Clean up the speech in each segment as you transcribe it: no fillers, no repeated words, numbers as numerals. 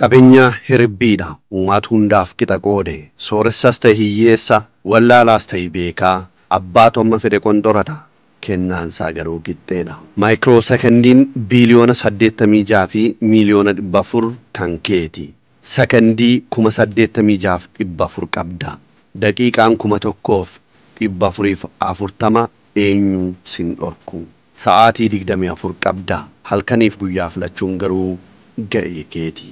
Qabeenya hiribbiidha. Uumaatu hundaaf qixa qoode. Sooressas ta'e hiyyeessa, wallaalaas ta'e beekaa, abbaatu amma fedhe qonxorata. Kennaansaa garuu qixxeedha. Maayikiroo sekondiin biiliyoona 86 fi miiliyoona 400 kan keeti. Sekondii 86,400 qabda. Daqiiqaan 1,440 eenyu sin dhorku. Sa'aatii 24 qabda. Halkaniif guyyaa filachuun garuu ga'ee keeti.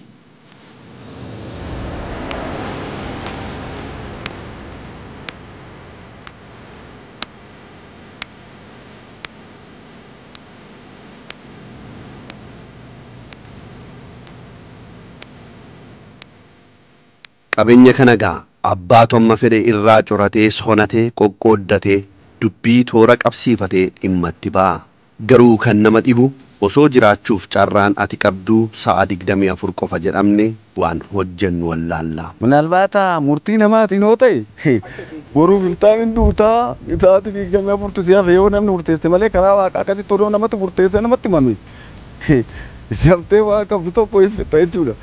Qabeenya kana gaa abbaatu amma fedhe irraa coratee, sonatee, qoqqooddatee, dubbii toora qabsiifatee dhimma itti ba'a. Garuu kan nama dhibu osoo jiraachuuf carraan ati qabdu sa'a 24 qofa jedhamne waan hojjennu wallaalla. Minaalbaata murtii namaatiin yoo ta'e, boruuf iltaan hin duutaa, sa'aatii 24tu si hafe yoo namni murteesse malee, karaa waaqaa akkasitti odoo namatti murteesse namatti himame. Jabtee waa qabdu tokko iffetta jechuudha.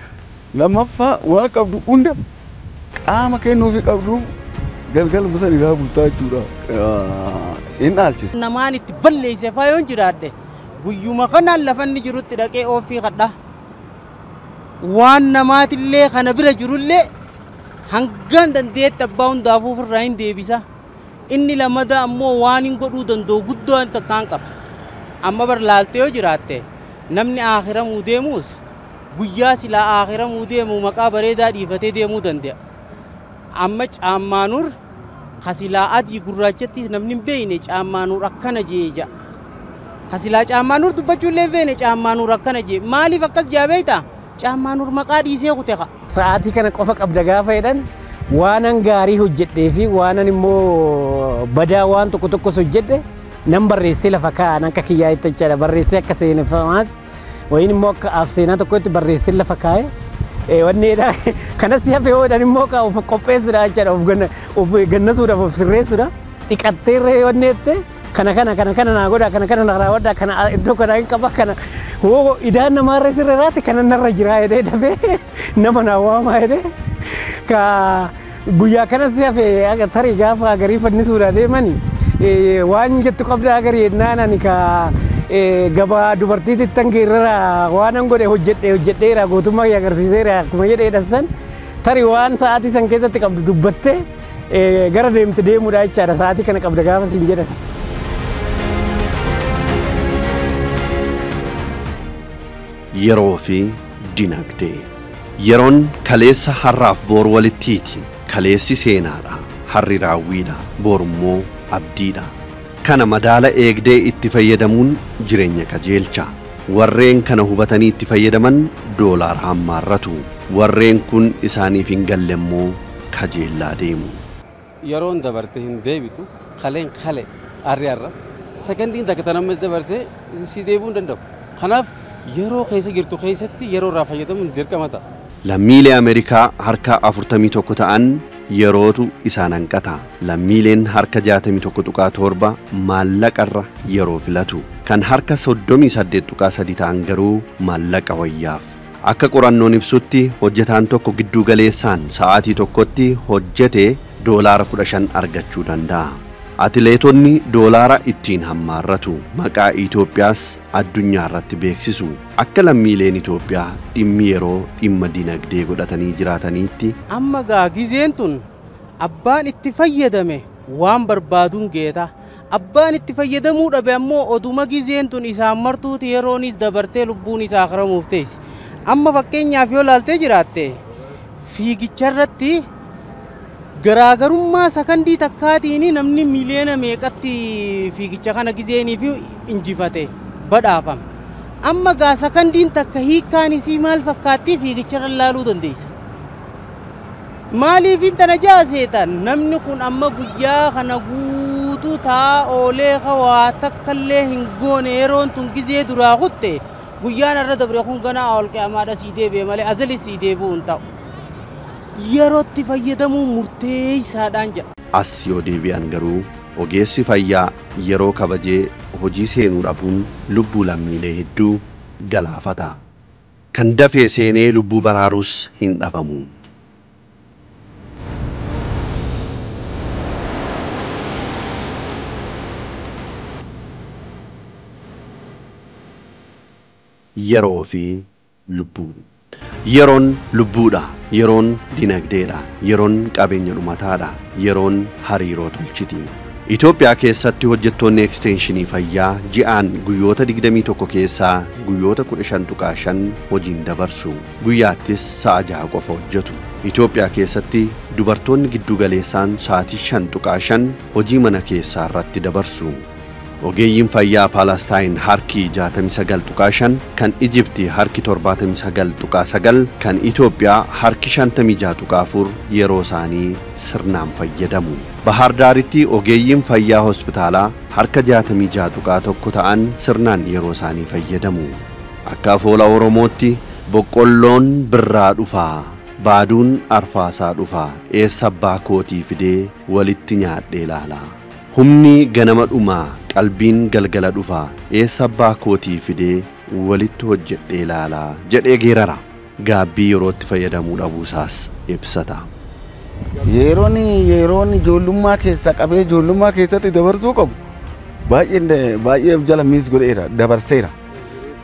Lammaffaa, waa qabdu hunda qaama kennuufi qabdu galgaluma san irraa bultaa jechuudha. Hin dhaalchisa. Namaan itti balleesse faa yoon jiraadhe, guyyuma kanaan lafa inni jirutti dhaqee oofii kadha. Waan namaatillee kana bira jirullee hangaan dandeetti abbaa hundaafuu ofirraa hin deebisa. Inni lamada ammoo waan hin godhuu danda'u guddaan takkaan qaba. Amma bar laaltee yoo jiraatte, namni aakiramuu deemuus guyyaa silaa aakiramuu deemu maqaa bareedaa dhiifatee deemuu danda'a. Amma caammaanur kasilaa adii gurraachattis namni hin beekne caammaanur akkana jee ja'a. Kasilaa caammaanur dubbachuu illee hin feene caammaanur akkana jee. Maaliif akkas jaa beektaa? Caammaanur maqaa dhiisee kute ka. Sa'aatii kana qofa qabda gaafa jedhan, waanan gaarii hojjedhee fi waanan immoo badaa waan tokko tokkos hojjedhe nan barreessee lafa kaa'an akka kiyyaa itti jechaadha. Barreessee akka seeneffamaatti wayin immoo akka af seenaa tokkotti barreessee lafa kaa'e. Wanneedha kanas hafe yoo immoo ka of qopheessuudha jechaadha, of gannasuudhaaf, of sirreessuudha. Dhiqatteerree wanneette kana kana kana kana naa godha, kana kana na raawwadha, kana iddoo kana hin qaba, kana hoo idaan namaarra sirreeraati, kana narra jira jedhee dafee nama naa waamaa jedhee ka guyyaa kanas hafe. Tarii gaafa garii fannisuudha deemani waan jettu qabda garii jennaan, ani ka gabaa dubartiitti tan geerrara waan an godhe hojjedhe hojjedheera, gootummaa kiyya agarsiiseera akkuma jedheedha. San tarii waan sa'aatii san keessatti qabdu dubbattee gara deemte deemuudha jechaadha, sa'aatii kana qabda gaafa siin jedhan. Yeroo fi dinagdee. Yeroon kaleessa, har'aaf boor walittiiti. Kaleessi seenaadha. Harri raawwiidha. Boorummoo abdiidha. Kana madaala eegdee itti fayyadamuun jireenya qajeelcha. Warreen kana hubatanii itti fayyadaman doolaara hammaarratu. Warreen kun isaaniif hin galle immoo kajeellaa deemu. Yeroon dabarte hin deebitu, kaleen kale, arri arra. Sekondiin takka tan ammas dabarte si deebi'uu hin danda'u. Kanaaf yeroo keessa jirtu keessatti yeroo irraa fayyadamuun dirqama ta'a. Lammiilee Ameerikaa harka 41 ta'an yerootu isaan hanqata. Lammiileen harka 61.7 maallaqarra yeroo filatu. Kan harka 38.3 ta'an garuu maallaqa wayyaaf. Akka qorannoon ibsutti, hojjetaan tokko gidduu galeessaan sa'aatii tokkotti hojjete doolaara 15 argachuu danda'a. Atileetonni doolaara ittiin hammaarratu. Maqaa Itoophiyaas addunyaa irratti beeksisu. Akka lammiileen Itoophiyaa dhimmi yeroo dhimma dinagdee godhatanii jiraataniitti. Amma gaa gizeen tun abbaan itti fayyadame waan barbaaduun geeta. Abbaan itti fayyadamuu dhabe ammoo oduma gizeen tun isaan martuuti yeroonis dabartee lubbuun isaa akaramuuf teessi. Amma fakkeenyaaf yoo laaltee jiraatte, fiigicharratti garaagarummaa sakandii takkaatiin namni miliyoona meeqatti fiigicha kana gizeenii fi injifate badhaafame. Amma gaa sakandiin takka hiikkaan isii maal fakkaatti fiigicharra laaluu dandeessa. Maaliif tana jaaseetan namni kun amma guyyaa kana guutuu taa oolee waa takkallee hin goone, yeroon tun gizee duraa kutte, guyyaan irra dabre kun ganaa ol qiyamaadha sii deebi'e malee azali sii deebi'uu hin ta'u. Yerootti fayyadamuun murteessaadhaan jedha. As yoo deebi'an garuu ogeessi fayyaa yeroo kabajee hojii seenuu dhabuun lubbuu lammiilee hedduu galaafata. Kan dafee seenee lubbuu baraarus hin dhabamu. Yeroo fi lubbuu. Yeroon lubbuudha. Yeroon dinagdeedha. Yeroon qabeenya dhumataadha. Yeroon hariiroo tolchiti. Itoophiyaa keessatti hojjettoonni ekstenshinii fayyaa ji'aan guyyoota 21 keessaa guyyoota 15.5 hojiin dabarsu. Guyyaattis sa'a 6 qofa hojjetu. Itoophiyaa keessatti dubartoonni giddu galeessaan sa'aatii 5.5 hojii mana keessaa irratti dabarsu. Ogeeyyiin fayyaa Paalestaayin harki 69.5, kan Ijipti harki 79.9, kan Itoophiyaa harki 56.4 yeroo isaanii sirnaan fayyadamu. Bahar Daaritti ogeeyyiin fayyaa hospitaalaa harka 66.1 ta'an sirnaan yeroo isaanii fayyadamu. Akka afoola Oromootti boqqolloon birraa dhufaa, baaduun arfaasaa dhufaa, eessa abbaa kootii fidee walitti nyaadhee ilaala. Humni ganama dhumaa, qalbiin galgala dhufaa, eessa abbaa kootii fidee walitti hojjedhee ilaalaa jedhee geerara. Gaabbii yerootti fayyadamuu dhabuusaas ibsata. Yeroon ijoollummaa keessa qabee ijoollummaa keessatti dabarsuu qabu baay'ee jala miis godheera dabarseera.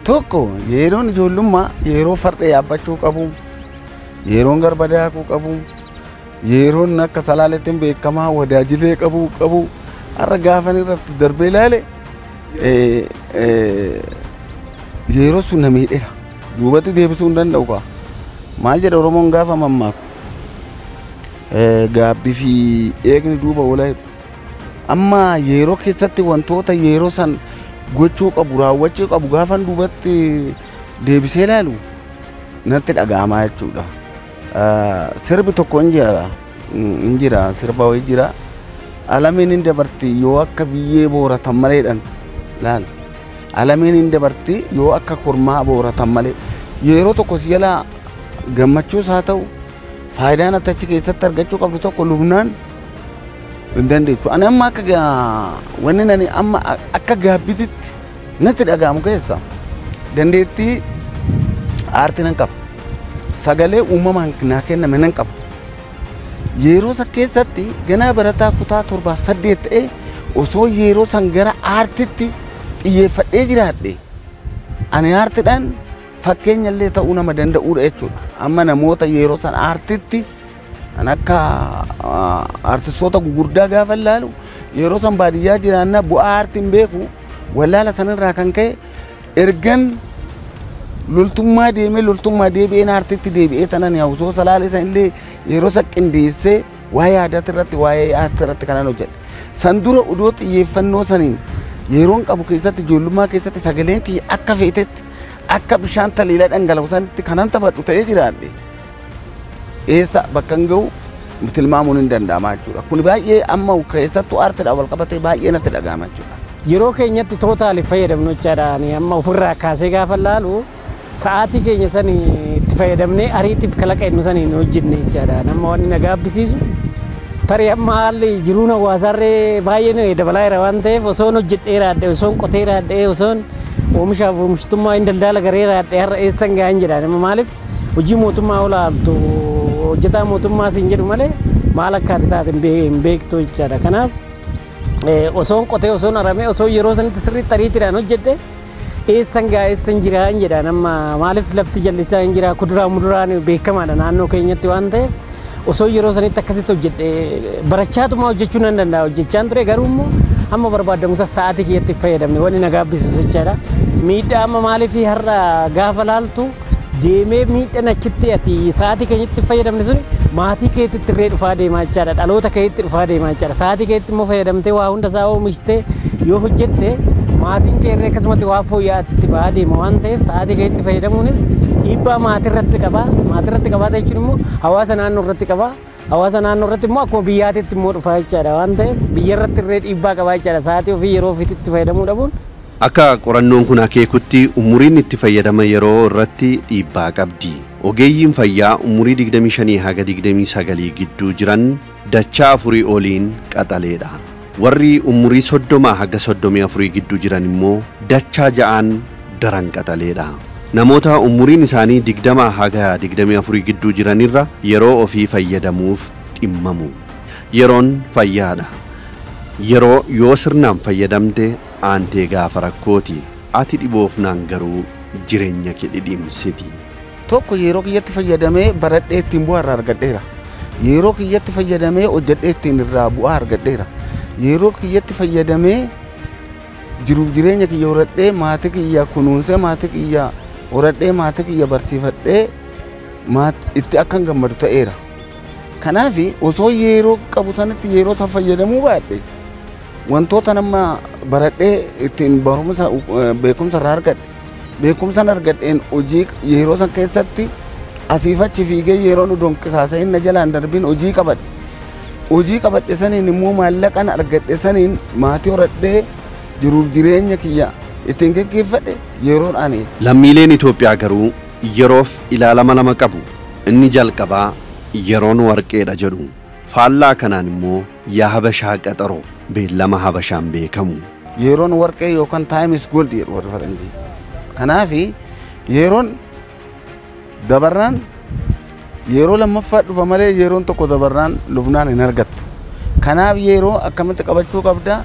Tokko yeroon ijoollummaa yeroo farda yaabbachuu qabu, yeroon garba daakuu qabu, yeroon akka salaaletti beekamaa wadaajilee qabu har'a gaafan irratti darbee ilaale yeroo sun na miidheera. Duubatti deebisuu hin danda'u kaa. Maal jedha Oromoon gaafa mammaaku? Gaabbii fi eegni duuba oola. Amma yeroo keessatti wantoota yeroo san gochuu qabu raawwachuu qabu gaafan duubatti deebisee ilaalu natti dhaga'amaa jechuudha. Sirbi tokko hin jira sirba wayii jira. Alamiin hin dabarti yoo akka biyyee booratan maleedhaan laal. Alamiin hin dabarti yoo akka kormaa booratan malee. Yeroo tokko si jalaa gammachuus haa ta'u faayidaan ati achi keessatti argachuu qabdu tokko lufnaan hin dandeechu. Ani amma akka wanni ani amma akka gaabbititti natti dhaga'amu keessa dandeettii aartii nan qaba. Sagalee uumamaan naa kenname nan qaba. Yeroo san keessatti ganaa barataa kutaa 7 8 ta'ee osoo yeroo san gara aartitti xiyyeeffadhee jiraadhe ani aartiidhaan fakkeenya illee ta'uu nama danda'uudha jechuudha. Amma namoota yeroo san aartitti an akka aartistoota gugurdaa gaafa ilaalu yeroo san baadiyyaa jiraannaa bu'aa aartiin beeku wallaala sanarraa kan ka'e ergan loltummaa deemee loltummaa deebi'een aartitti deebi'ee tanan osoo salaalee san illee yeroo san qindeessee waa'ee aadaa irratti waa'ee aartii irratti kanan hojjedhe. San dura odoo xiyyeeffannoo saniin yeroon qabu keessatti ijoollummaa keessatti sagaleen kiyya akka feetetti akka bishaan taliilaa dhangala'u sanitti kanan taphadhu ta'ee jiraadhe. Eessa bakka hin ga'u tilmaamuun hin danda'ama jechuudha. Kun baay'ee amma keessattuu aartiidhaan wal qabatee baay'ee natti dhaga'ama jechuudha. Yeroo keenyatti tootaali fayyadamnu jechaadha. Amma ofirraa kaasee gaafa laalu sa'aatii keenya san itti fayyadamnee ariitiif kalaqa inni san hin hojjenne jechaadha. Nama wanni na gaabbisiisu tarii amma haalli jiruun hawaasaarree baay'ee dabalaa jira waan ta'eef osoon hojjedhee raadde, osoon qotee raadde, osoon oomishaaf oomishtummaa hin daldala garee raadde har'a eessan gahan jedha. Nama maaliif hojii mootummaa olaaltu hojjetaa mootummaa siin jedhu malee maal akka ati taate hin beektu jechaadha. Kanaaf osoon qotee osoon aramee osoo yeroo sanitti sirriitti ariitiidhaan hojjedhe eessan gaa eessan jira hin jedha. Nama maaliif lafti jallisaa hin jira kuduraa muduraan beekamaadha naannoo keenyatti waan ta'eef osoo yeroo sanitti akkasitti hojjedhe barachaatuma hojjechuu nan danda'a hojjechaan ture garuu immoo amma barbaadamu sa'aatii kiyyatti fayyadamne wanni na gaabbisiisu jechaadha. Miidhaa amma maaliif har'a gaafa laaltu deemee miidhaan achitti ati sa'aatii keenyatti fayyadamne suni maatii keetitti irree dhufaa deemaa jechaadha. Dhaloota keetitti dhufaa deemaa jechaadha. Sa'aatii keetti immoo fayyadamtee waa hunda isaa oomishtee yoo hojjette maatiin kee irree akkasumatti waa fooyya'aatti ba'aa deema waan ta'eef sa'aatii keetti fayyadamuunis dhiibbaa maatii irratti qaba. Maatii irratti qabaata jechuun immoo hawaasa naannoo irratti qaba. Hawaasa naannoo irratti immoo akkuma biyyaatitti immoo dhufaa jechaadha waan ta'eef biyya irratti irree dhiibbaa qaba jechaadha. Sa'aatii ofii yeroo ofiitti fayyadamuu dhabuun. Akka qorannoon kun akeekutti umuriin itti fayyadama yeroo irratti dhiibbaa qabdi. Ogeeyyiin fayyaa umurii 25 haga 29 gidduu jiran dachaa 4 oliin qaxaleedha. Warri umurii 30 haga 34 gidduu jiran immoo dachaa 6 daran qaxaleedha. Namoota umuriin isaanii 20 haga 24 gidduu jiranirra yeroo ofii fayyadamuuf dhimmamu. Yeroon fayyaadha. Yeroo yoo sirnaan fayyadamte aantee gaafa rakkooti. Ati dhiboofnaan garuu jireenya kee dhidhimsiti. Tokko yeroo kiyyatti fayyadamee baradhee ittiin bu'aa irraa argadheera. Yeroo kiyyatti fayyadamee hojjedhee ittiin irraa bu'aa argadheera. Yeroo kiyyatti fayyadamee jiruuf jireenya kiyya horadhee maatii kiyya kunuunsee maatii kiyya horadhee maatii kiyya barsiifadhee itti akkan gammadu ta'eera. Kanaaf osoo yeroo qabu sanatti yeroo san fayyadamuu baadhe wantoota nama baradhee ittiin barumsa beekumsa irraa argadhe beekumsan argadheen hojii yeroo san keessatti asiif achi fiigee yeroo nu donqisaasee inni jalaan darbiin hojii qabadhe. Hojii qabadhe saniin immoo maallaqan argadhe saniin maatii horadhee jiruuf jireenya kiyya ittiin geggeeffadhe yeroon ani. Lammiileen Itoophiyaa garuu yeroof ilaalama lama qabu. Inni jalqabaa yeroon warqeedha jedhu. Faallaa kanaan immoo yaa Habashaa qaxaroo beellama Habashaan beekamu. Yeroon warqee yookaan time is gold jedhu warri faranjii. Kanaaf yeroon dabarraan yeroo lammaffaa dhufa malee yeroon tokko dabarraan lufnaan hin argattu. Kanaaf yeroo akkamitti qabachuu qabda?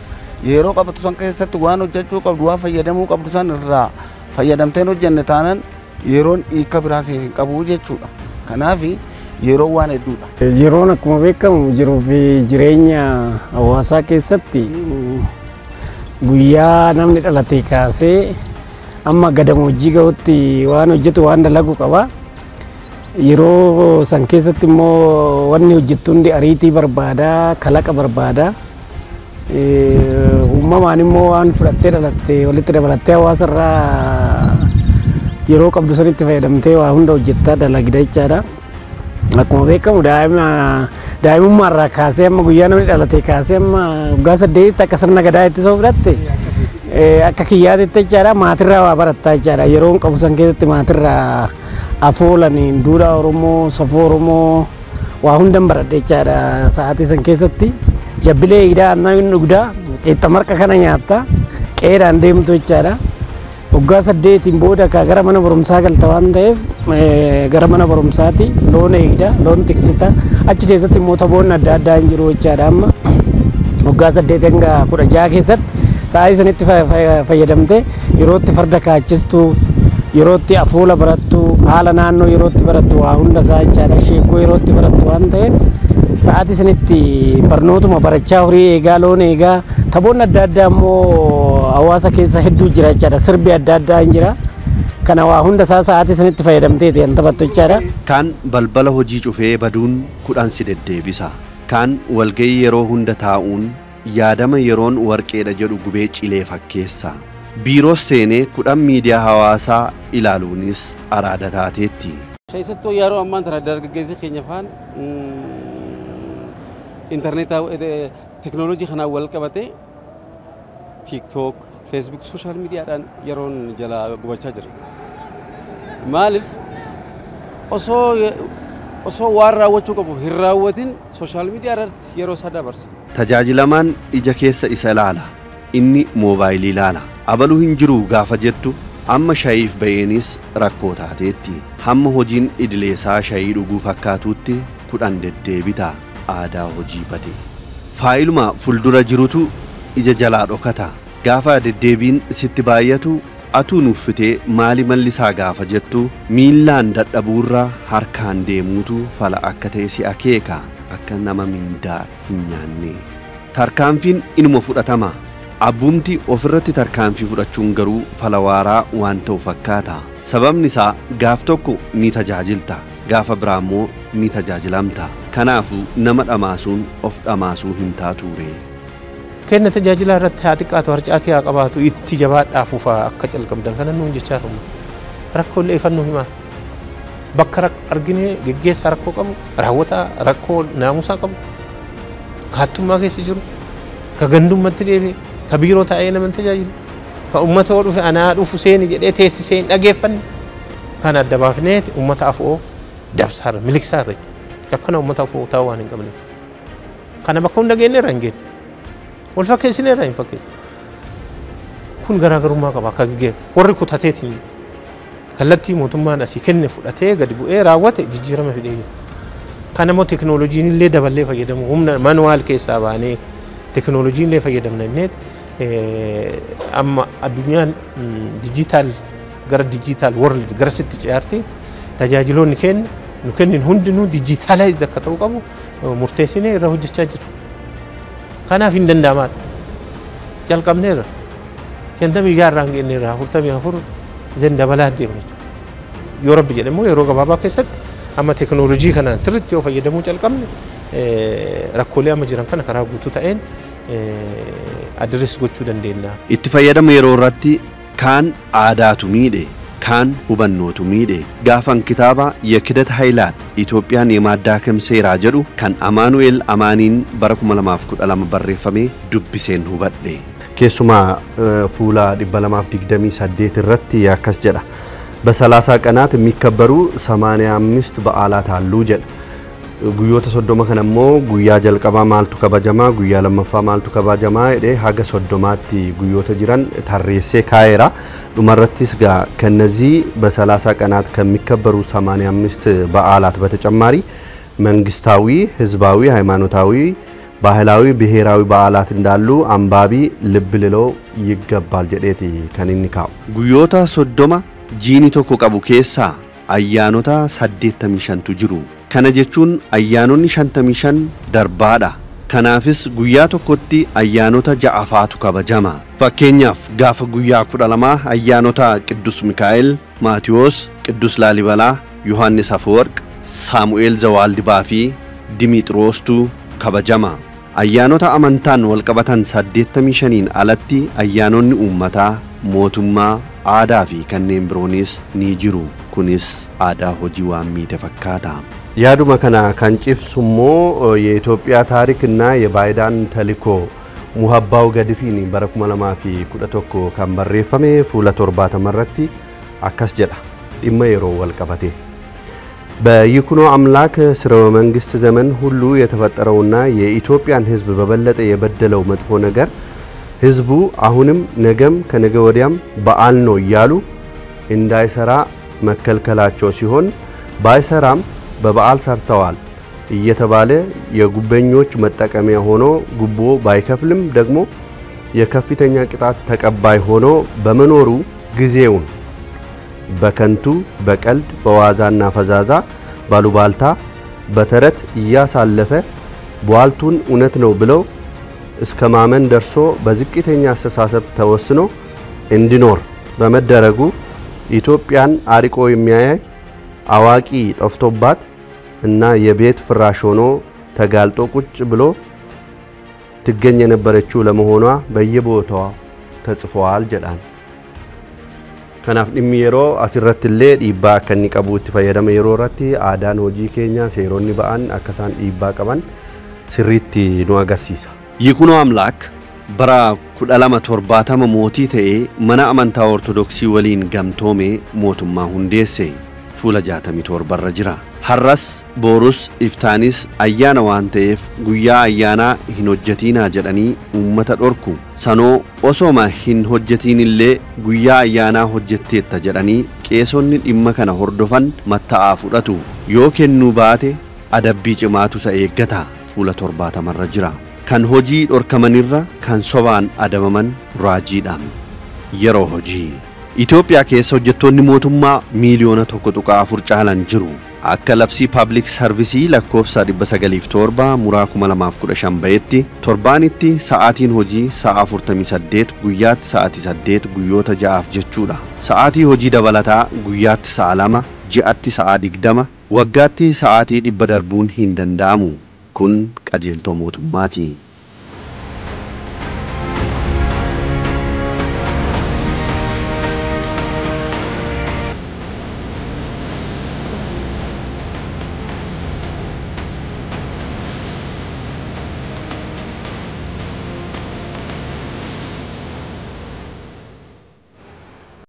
Yeroo qabatu san keessatti waan hojjechuu qabdu waan fayyadamuu qabdu san irraa fayyadamteen hojjenne taanaan yeroon hiika biraa siif hin qabu jechuudha. Kanaaf yeroo waan hedduudha. Yeroon akkuma beekamu jiruu fi jireenya hawaasaa keessatti guyyaa namni dhalate kaasee amma gadamoojjii gahutti waan hojjetu waan dalagu qaba. Yeroo san keessatti immoo wanni hojjettu hundi ariitii barbaada, kalaqa barbaada. Uumamaan immoo waan fudhattee dhalatte walitti dabalattee hawaasa irraa yeroo qabdu sanitti fayyadamtee waa hunda hojjettaa dalagda jechaadha. Akkuma beekamu daa'imummaa irraa kaasee amma guyyaa namni dhalate kaasee amma waggaa 8 akka sirna gadaa itti soo fudhatte akka kiyyaatitti jechaadha maatirraa waa barattaa jechaadha. Yeroon qabu san keessatti maatirraa afoolaniin duudhaa Oromoo, safuu Oromoo waa hundan baradhe jechaadha sa'aatii san keessatti. Jabbilee eegdaa aannan dhugdaa qixxa marqa kana nyaatta qeedhaan deemtu jechaadha. Waggaa 8 booda gara mana barumsaa galta waan ta'eef gara mana barumsaati loon eegda loon tiksita achi keessatti immoo taphoonni adda addaa hin jiru jechaadha. Amma waggaa 8 hanga 16 keessatti sa'aatii sanitti fayyadamte yerootti farda kaachistu yerootti afoola barattu haala naannoo yerootti barattu waa hunda isaa jechaadha. Sheekoo yerootti barattu waan ta'eef sa'aatii sanitti barnootuma barachaa horii eegaa loon eegaa taphoonni adda addaa immoo hawaasa keessa hedduu jira jechaadha. Sirbi adda addaa hin jira. Kana waa hunda isaa sa'aatii sanitti fayyadamteeti kan taphattu jechaadha. Kaan balbala hojii cufee baduun kudhan si deddeebisa. Kaan walga'ii yeroo hunda taa'uun yaadama yeroon warqeedha jedhu gubee cilee fakkeessa. Biiroo seenee kudhan miidiyaa hawaasaa ilaaluunis araada taateetti. Keessattuu yeroo ammaan tana dargaggeessi keenya faan intarneetaa teknooloojii kanaan wal qabatee TikTok, Facebook, sooshaal miidiyaadhaan yeroon jala gubachaa jira. Maaliif osoo waan raawwachuu qabu hin raawwatin sooshaal miidiyaa irratti yeroo isaa dabarsa. Tajaajilamaan ija keessa isa ilaala. Inni moobaayilii ilaala. Abaluu hin jiru gaafa jettu amma shayiif ba'eenis rakkoo taateetti. Hamma hojiin idileesaa shayii dhuguu fakkaatutti kudhan deddeebita aadaa hojii bade. Faayiluma fuuldura jirutu ija jalaa dhokata. Gaafa deddeebiin sitti baay'atu atuu nuffitee maali mallisaa gaafa jettu miillaan dadhabuurraa harkaan deemuutu fala akka ta'e si akeeka akka nama miindaa hin nyaanne. Tarkaanfiin inuma fudhatama. Abbumti ofirratti tarkaanfii fudhachuun garuu fala waaraa waan ta'u fakkaata. Sababni isaa gaaf tokko ni tajaajilta, gaafa biraa immoo ni tajaajilamta. Kanaafuu nama dhamaasuun of dhamaasuu hin taatuure. Kenna tajaajilaa irratti haa xiqqaatu harcaatii haa qabaatu itti jabaadhaa fufaa akka calqabdan kana nuun jechaa turre. Rakkoolee ifannoo himaa. Bakka argine geggeessaa rakkoo qabu, raawwataa rakkoo naamusaa qabu, kaattummaa keessa jiru, ka gandummaatti deebi'e, ka biiroo taa'ee nama tajaajilu, ka uummata yoo dhufe anaa dhufu seeni jedhee teessisee hin dhageeffanne kan adda baafnee uummata afoo dabsaarra miliksaarra akkana uummata afoo taa'uu waan hin qabneef. Kana bakka hunda geenyeerra hin geenye. Wal fakkeessineerra hin fakkeessine. Kun garaagarummaa qaba akka geggeessu warri kutateetiin Kallattii mootummaan asii kenne fudhatee gadi bu'ee raawwate jijjiirama fidee jira. Kana immoo teekinooloojiin illee daballee fayyadamu humna manuwaal keessaa baanee teekinooloojiin illee fayyadamna innee amma addunyaan diijitaal gara diijitaal world gara sitti ce'aarti tajaajiloonni kenna nu kennin hundinuu diijitaalaayizd akka ta'uu qabu murteessinee irra hojjechaa jiru. Kanaaf hin danda'amaadha. Jalqabneerra. 56 irraan geenyeerra 44 zen dabalaa deema jechuudha. Yoo rabbi jedhe immoo yeroo gabaabaa keessatti amma teekinooloojii kanaan sirriitti yoo fayyadamuu calqabne rakkoolee amma jiran kana karaa guutuu ta'een address gochuu dandeenya. Itti fayyadama yeroo irratti kaan aadaatu miidhe kaan hubannootu miidhe gaafan kitaaba የክደት ኃይላት ኢትዮጵያን የማዳከም ሴራ jedhu kan Amaanu'eel Amaaniin bara 2012 barreeffame dubbiseen hubadhe. Keessumaa fuula 228 irratti akkas jedha. በሰላሳ ቀናት የሚከበሩ 85 በዓላት አሉ jedha. Guyyoota 30 kana immoo guyyaa jalqabaa maaltu kabajamaa guyyaa lammaffaa maaltu kabajamaa jedhee haga 30tti guyyoota jiran tarreessee kaa'eera. dhumarrattis gaa ከነዚህ በሰላሳ ቀናት ከሚከበሩ 85 በዓላት በተጨማሪ መንግስታዊ፣ ህዝባዊ፣ ሃይማኖታዊ፣ ባህላዊ፣ ብሔራዊ በዓላት እንዳሉ አንባቢ ልብ ሊለው ይገባል jedheeti kan inni kaa'u. Guyyoota 30 jiini tokko qabu keessaa ayyaanota 85tu jiru. Kana jechuun ayyaanonni 55 darbaadha. Kanaafis guyyaa tokkotti ayyaanota ja'afaatu kabajama. Fakkeenyaaf gaafa guyyaa 12 ayyaanota Qidduus Mikaa'el, Maatiyoos, Qidduus Laalibalaa, Yohaannis Afawarq, Saamu'eel Zawaaldibaa fi Dimiixiroostu kabajama. Ayyaanota amantaan walqabatan 85 alatti ayyaanonni uummataa, mootummaa, aadaa fi kanneen biroonis ni jiru. Kunis aadaa hojii waan miidhe fakkaata. Yaaduma kana kan cibsu immoo የኢትዮጵያ ታሪክና የባዕዳን ተልእኮ ሙሀባው ገድፊን bara 2011 kan barreeffame fuula 70 irratti akkas jedha dhimma yeroo wal qabate. በይኩኖ አምላክ ስርወ መንግስት ዘመን ሁሉ የተፈጠረውና የኢትዮጵያን ሕዝብ በበለጠ የበደለው መጥፎ ነገር ሕዝቡ አሁንም ነገም ከነገ ወዲያም በዓል ነው እያሉ እንዳይሰራ መከልከላቸው ሲሆን ባይሰራም በበዓል ሰርተዋል እየተባለ የጉበኞች መጠቀሚያ ሆኖ ጉቦ ባይከፍልም ደግሞ የከፍተኛ ቅጣት ተቀባይ ሆኖ በመኖሩ ጊዜውን በከንቱ በቀልድ በዋዛና ፈዛዛ ባሉባልታ በተረት እያሳለፈ ቧልቱን እውነት ነው ብለው እስከ ማመን ደርሶ በዝቅተኛ አስተሳሰብ ተወስኖ እንዲኖር በመደረጉ ኢትዮጵያን አርቆ የሚያይ አዋቂ ጠፍቶባት እና የቤት ፍራሽ ሆኖ ተጋልጦ ቁጭ ብሎ ትገኝ የነበረችው ለመሆኗ በየቦታው ተጽፏል jedhan. Kanaaf dhimmi yeroo asirratti illee dhiibbaa akka inni qabu itti fayyadama yeroo irratti aadaan hojii keenya seeronni ba'an akka isaan dhiibbaa qaban sirriitti nu agarsiisa. Yikunoo Amlaak bara 1270 mootii ta'ee mana amantaa Ortodoksii waliin gamtoome mootummaa hundeesse fuula 67 irra jira. Har'as boorus iftaanis ayyaana waan ta'eef guyyaa ayyaanaa hin hojjetinaa jedhanii uummata dhorku. Sanoo osoma hin hojjetin illee guyyaa ayyaanaa hojjetteetta jedhanii qeesonni dhimma kana hordofan matta'aa fudhatu. Yoo kennuu baate adabbii cimaatu isa eeggata fuula 70 irra jira. Kan hojii dhorkamanirra kan sobaan adabaman raajiidhaan. Yeroo hojii Itoophiyaa keessa hojjettoonni mootummaa miiliyoona 1.4 caalan jiru. Akka labsii paablik sarvisii lakkoofsa 907 muraa 2015 ba'etti torbaanitti sa'aatiin hojii sa'a 48 guyyaatti sa'aatii 8 guyyoota 6 jechuudha. Sa'aatii hojii dabalataa guyyaatti sa'a 2, ji'atti sa'a 20, waggaatti sa'aatii 100 darbuun hin danda'amu. Kun qajeeltoo mootummaati.